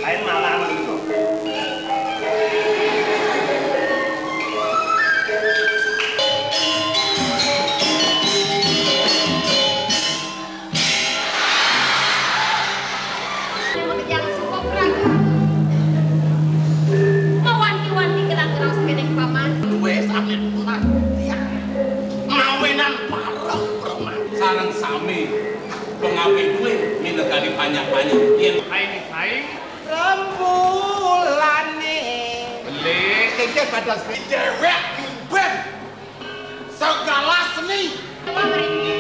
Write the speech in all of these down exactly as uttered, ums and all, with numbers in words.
Lain malam itu. Makejang suka peraga. Mawanti-wanti gerak-gerak sekening paman. Wes, amit punah. Ya. Mawinan pareng preman. Sareng sami pengawe duwe minakadi panjak-panjak. Yen aing-aing rembulane. Beli, kengke pada dewek ngimben. Segala seni. Apa mriki?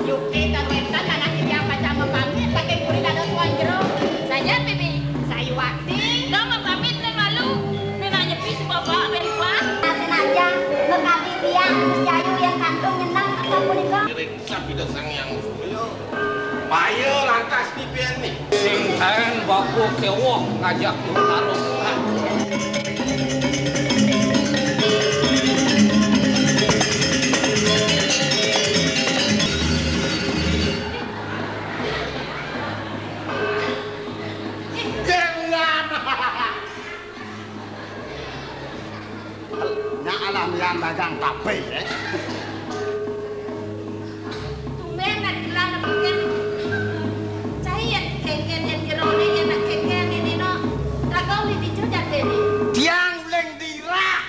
Yukti tan wénten anak titiang pacang mapamit saking puri dados wong jero. Saja, Bibi. Sayuwakti. Dong mapamit ning malu. Ning nyepi si Bapak ben kuat. Senajan mekadi tiang Gus Jayu yang kantun nyeneng kata punika. Ngiring sabda Sang Hyang Surya. Payo lantas dipeni. Sing kaen baku kewok ngajak taruh. Jangan. Nya alah mian dagang tape, eh. Tumben nak digelar nak bikin. Cai yang kengken yang jerone yang nak kengken ini no. Ragau ni dicu jate ni. Tiang uleng dirak.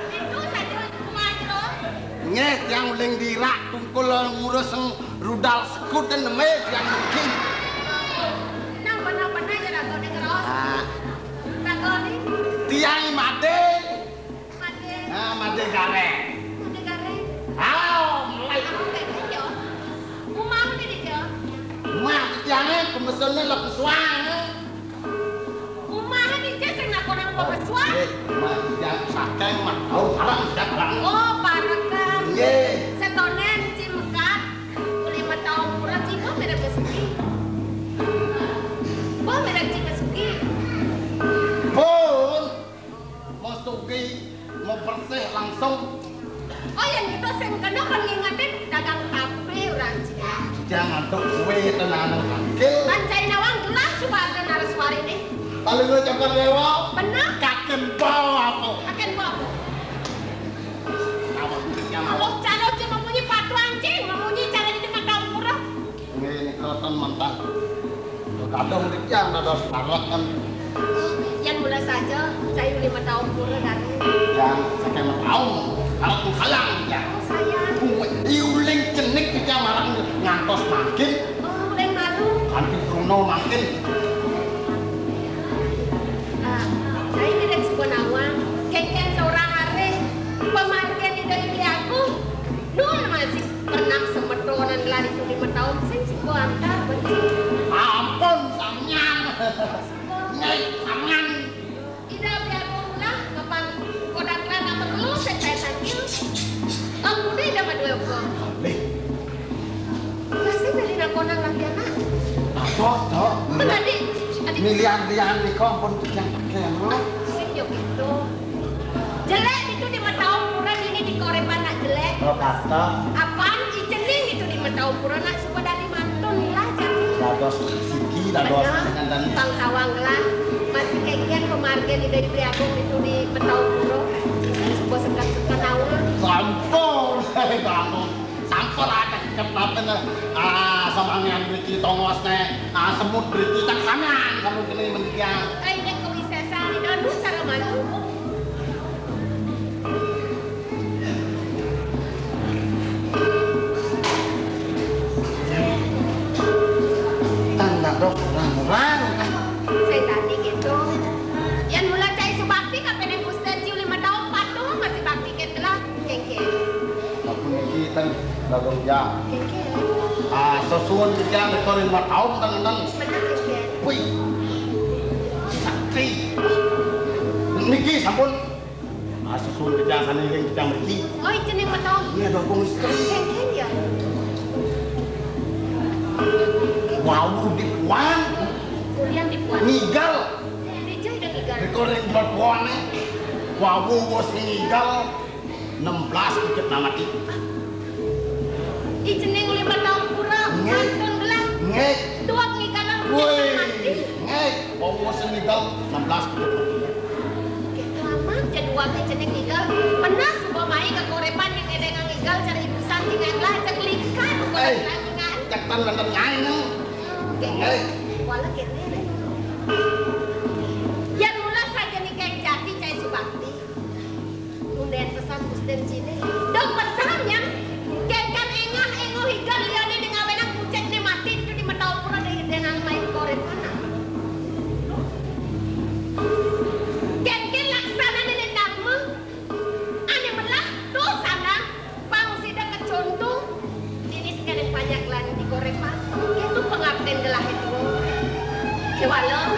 Itu saja rumah jero. Nggih, tiang uleng dirak tungkul ngurus rudal sekut dan neme tiang mungkin. Nang benar-benar ya ragau ni keros. Ah. Ragau ni. Tiang made. Made. Ah, made gareng. Made gareng. Ah, mulai. Aku kayak gitu. Umah ni dia. Umah tiangnya pemesonnya lek suang. Umah ni dia sing nak orang pemesua. Eh, umah tiang saking mah. Oh, parang, sudah parang. Oh, parekan. Nggih. Setonen ci mekat. Uli mataun pura ci bo merek besuki. Bo merek ci besuki. Pun. Mau sugih, mau bersih langsung. Oh, yang itu sing kena kan ngingetin dagang tape orang Cina. Jangan tuh kue tenanan angke. Pancai nawang gelas suara naraswari nih. Paling lo cakar dewa. Bener? Kaken bawa apa? Kaken bawa apa? Apa? Yang apa? Oh, calo cuma munyi patu anjing, munyi cara di mataun pura. Nggih, nika ten mentah. Kadang titiang dados parek kan. Yang mula saja, saya lima tahun pura dari. Yang saking mataun, parek sayang ya. Oh, sayang. Iuling cenik titiang marang ngantos mangkin. Oh, uling malu. Kanthi kruna mangkin. Ah, saya tidak sebuah nawang. Kengken seorang areh. Pemargen Ida Ibi Agung. Nun masih pernah semetonan lari tuli metaun sing siko antar benci. Ampun sampeyan. Nek sampeyan Ida Ibi Agung lah kapan kodak rana perlu sing kaya sakit. Ampune Ida Madwe Agung. Lih. Masih beli nakonan lagi anak. Apa, Dok? Tadi, tadi. Milihan-lihan nika pun tujang pakai, Dok. Sing yo gitu. Jelek itu di metaun pura ini di korepan nak jelek. Oh, kata. Apaan icening itu di metaun pura nak suka dari mantun lah jadi. Dados siki, dados. Bener. Dengan dan tang tawang lah. Masih kegian pemargen Ida Ibi Agung itu di metaun pura. Sing suka sekat-sekat awal. Sampun, sampun. Sampun aja cekap napen, ah, samangan mriki tongosne, ah, semut mriki cak sampean sampun kene menikian. Ai nek kewisesan anu cara malu. Tanda dok orang-orang. Saya tadi gitu. Yang mula cai subakti kapan yang Gusti Haji lima tahun patuh masih bakti ketelah. Kengken. Aku niki ten bagong ya. Kengken. Ah, sesuun titiang reka lima tahun ten enten. Bener, kengken. Wih. Sakti. Niki sampun. Ah, sesuun titiang sane ring titiang mriki. Oh, jeneng metaun. Iya, bagong istri. Kengken ya. Wau dipuan. Kulian dipuan. Ngigal. Dijai dan ngigal. Reka ring Batuane, wau wus ngigel, enam belas kucit namati. I cening lima taun pura, nggih. Kantun gelah. Nggih. Duwat ngigelang kucit namati. Nggih, wau wus ngigel, enam belas kucit namati. Nggih, kelamaan ja duwat i cening ngigel. Penas umpamai kekorepan yang edengang ngigel cara ibusan tinggal lah, cek likan, eh, bukan lagi ngan. Cetan lenten nyain. Nggih. Nggih. Wala kene. Yen mula saja nika yang jati cai subakti. Tunden pesan Gusten Cine. Dong pesan yang kengken engah engoh iga liane ning awenang pucet ne mati itu di mata opera dari dengan main koret mana. Kengken laksana ne dharma. Ane melah dosana. Pang sida kecuntu, dini sekadang banyak lan di korepan. Itu pengabden gelah itu. Kewala,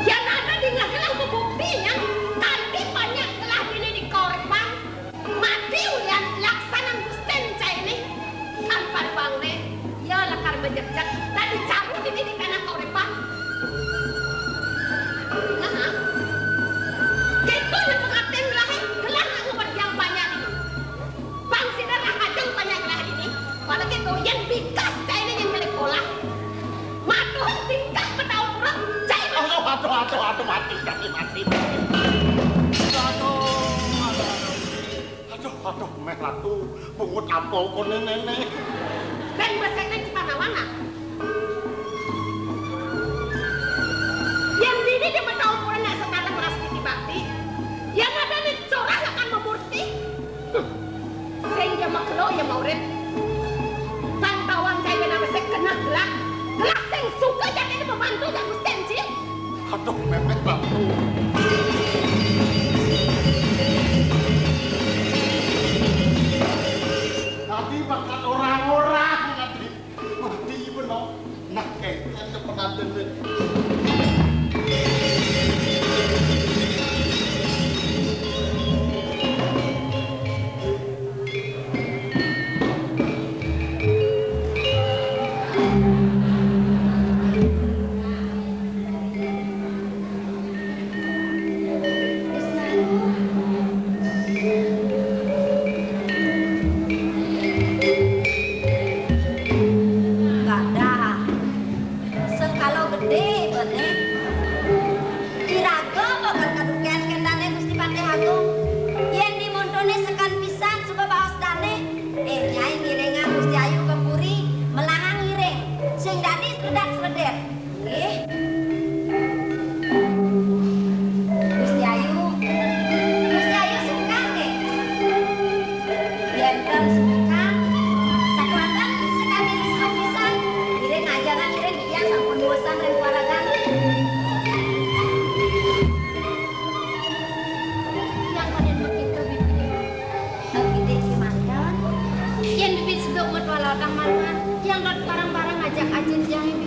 yang ada di gelah buktinya, kanti banyak gelah dini di korepan. Mati ulian laksanan Gusten cai ini. Tanpa bang ne, ya lakar menjejak. Tadi caru dini di tanah korepan. Nah, keto ne pengabden gelah, gelah nak ngubat yang banyak ini. Bang sida rahajeng panyaglah dini, walakin doyan bikas kaine yang jelek pola. Matuh tingkah mataun urang, cai. Aduh, aduh, aduh, aduh, mati, mati, mati, mati. Aduh, aduh, aduh. Aduh, aduh, meh ratu, pungut apa kone nenek? Ben besene cipanawan, ah. Yang dini di mataun urang nak sekadang ras titi bakti. Yang ada ni corah akan memurti. Sing ya makelo ya maurip. Tan tawang cai bena besik kena gelak. Gelak sing suka jadi ini pembantu jak Gusten Cil. Aduh, mepet bangku. Nanti bakal orang-orang nanti. Mati beno. Nah, eh, kan kepengantin deh. Gadah. Sekala gedé ibetné. Iraga bakal kadukéan kendane Gusti Patih Agung. Yén dimuntune sekan pisan suba baos dané. Eh, Nyai ngiringang Gusti Ayu ka puri, melahang ngiring. Sing dadi sredak-sredet. Nggih. Gusti Ayu. Gusti Ayu sungkan nggih. Yén ten sungkan, sakuatan sekali lisuk pisan. Ngiring aja kan ngiring, titiang sampun bosan ring kuaragan. Yang paling begitu, Bibi. Bibi ki manten. Yén Bibi seduk metual otang maluan, tiang dot barang-barang ajak ajin tiang, Bibi.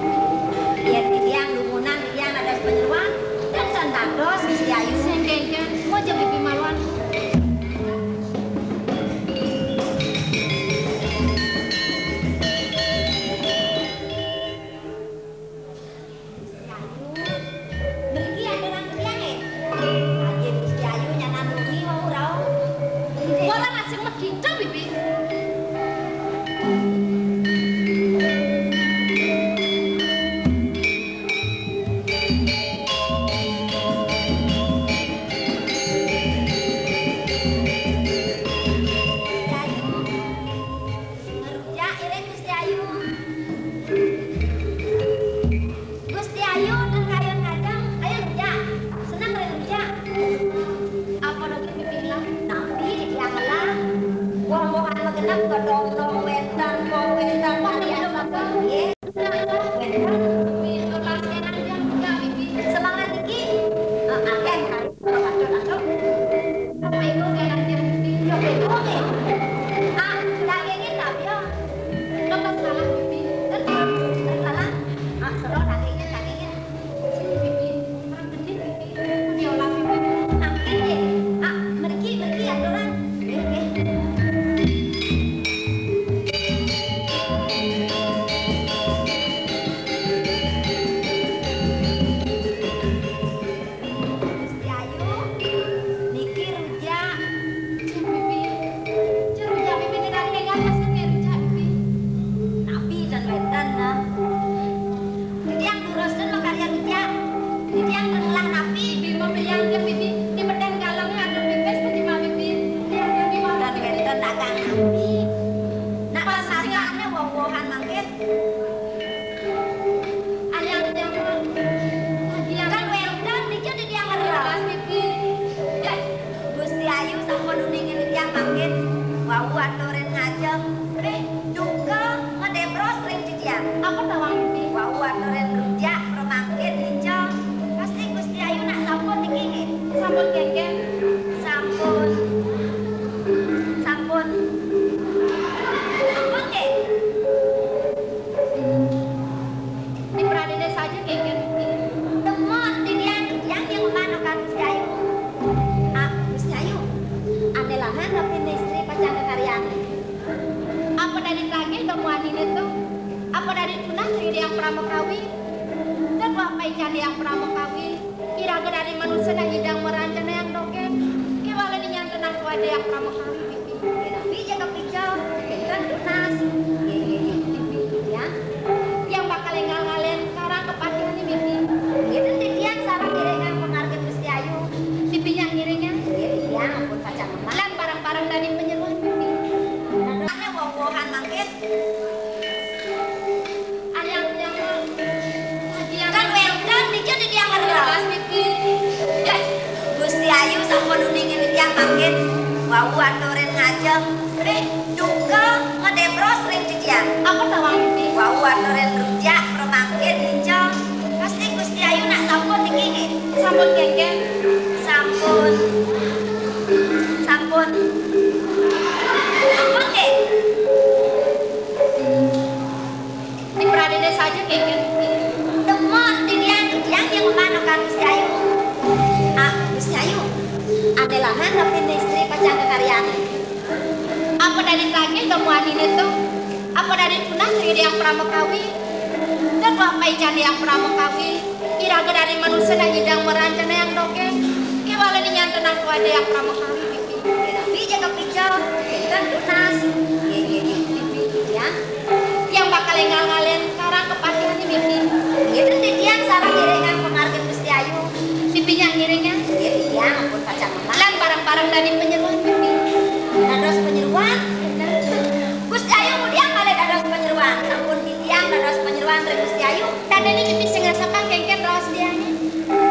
Yén titiang dumunan, titiang dados panyeroan, dan tan dados Gusti Ayu. Sing kéngkén, moja Bibi maluan. Mriki ada nang tiyang, eh? Ajin Gusti Ayu nyanan wengi wau rauh. Wala asing megita, Bibi. Kénkén, sampun. Sampun. Sampun, nggih. Dipradéné saja, kénkén. Temon, titiang, titiang yang manokan Gusti Ayu. Ah, Gusti Ayu. Ané lanang tapi istri pacang kakaryané. Apa dadi tagih temuan ini tuh? Apa dadi tunas yang Hyang Pramakawi? Tetu apa ican Hyang Pramakawi? Iraga dadi manusa nang nyidang marancanayang dogén. Kéwala ninyantenang tuah Hyang Pramakawi, Bibi. Napi jaga pica, pinten tunas. Nggih, nggih, nggih, Bibi, ya. Yang bakal énggal ngalén karang kapatihané, Bibi. Nggih, ten titiang sareng ngiringang pamargin Gusti Ayu. Bibi yang ngiringang? Nggih, titiang ampun pacang menang. Lan bareng-bareng dadi panyeruan, Bibi. Ane woh-wohan mangkin. Ayang, yang, yang, kan wénten dija di tiang ngertos. Bibi. Eh, Gusti Ayu sampun uningin tiang mangkin. Wau aturin ngajeng. Rih, duka ngedebros ring titiang. Apa tawang, Bibi? Wau aturin rujak pramangkin dija. Pasti Gusti Ayu nak sampun dikingin. Sampun, Kénkén. Sampun. Sampun. Sampun, nggih. Dipradéné saja, Kénkén. Temon, titiang, titiang yang manokan Gusti Ayu. Ah, Gusti Ayu. Ané lanang tapi istri pacang kakaryané. Apa dadi tagih temuan ini tuh? Apa dadi tunas sing Hyang Pramakawi? Tetu apa ican Hyang Pramakawi? Iraga dadi manusa nang nyidang marancanayang dogén. Kéwala ninyantenang tuah Hyang Pramakawi, Bibi. Napi jaga pica, pinten tunas. Nggih, nggih, nggih, Bibi, ya. Yang bakal énggal ngalén karang kapatihané, Bibi. Nggih, ten titiang sareng ngiringang pamargin Gusti Ayu. Bibi yang ngiringang? Nggih, titiang ampun pacang menang. Lan bareng-bareng dadi panyeruan, Bibi. Dados panyeruan? Bener. Gusti Ayu ngudiang malih dados panyeruan. Sampun titiang dados panyeruan ring Gusti Ayu. Dadiné Bibi sing ngresepang, Kénkén, raos diané.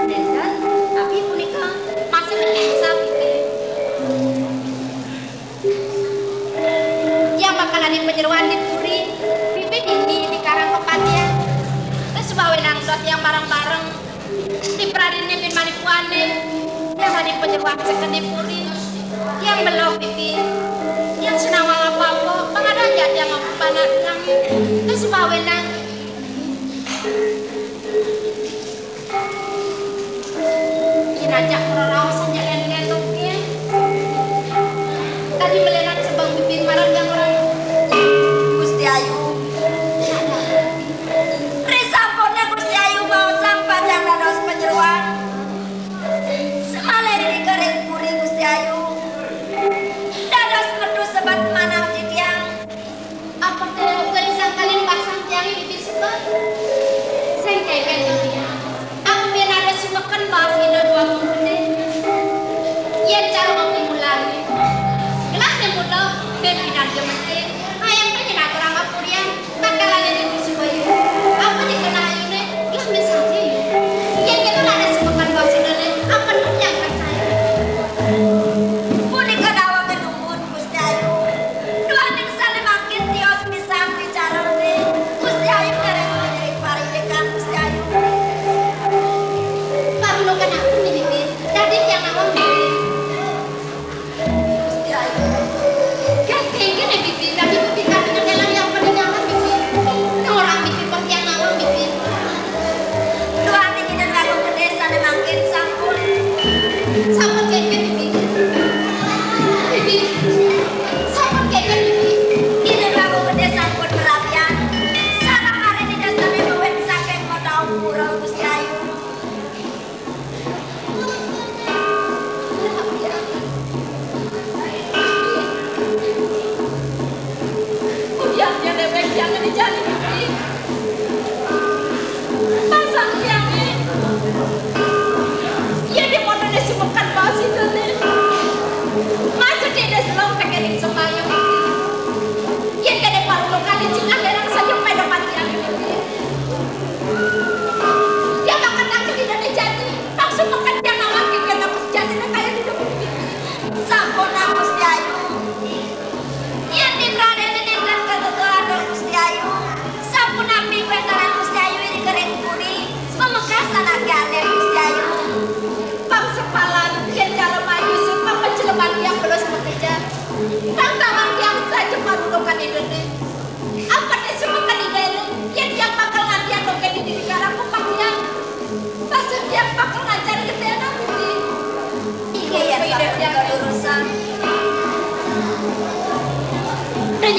Nénten, tapi punika masih menyiksa, Bibi. Yang bakal dadi panyeruan di puri, Bibi niki di karang kapatihan. Terus bawa nangdot yang bareng-bareng. Di pradéné bin manipuané, yang dadi panyeruan seken di puri. Yang belok, Bibi. Yang sinawang apa-apa, pang ada aja yang ngomong panak langit. Terus bawa nang. Yen ajak ngreraos aja lén-lén, Luk, ya. Tadi melenan sebeng bibin marang yang orang. Gusti Ayu. Risampune Gusti Ayu baosang pacan dados panyeruan. Semale ring puri Gusti Ayu. Dados metu sebet manah titiang. Apa te uga disangkalin basang tiangé bibin sebet? Sing kénkén to tiang. Apa biyen ada sumeken baas ina dua puluh gedé?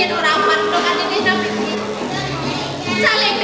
Ora parlo kan ini nang iki. Saling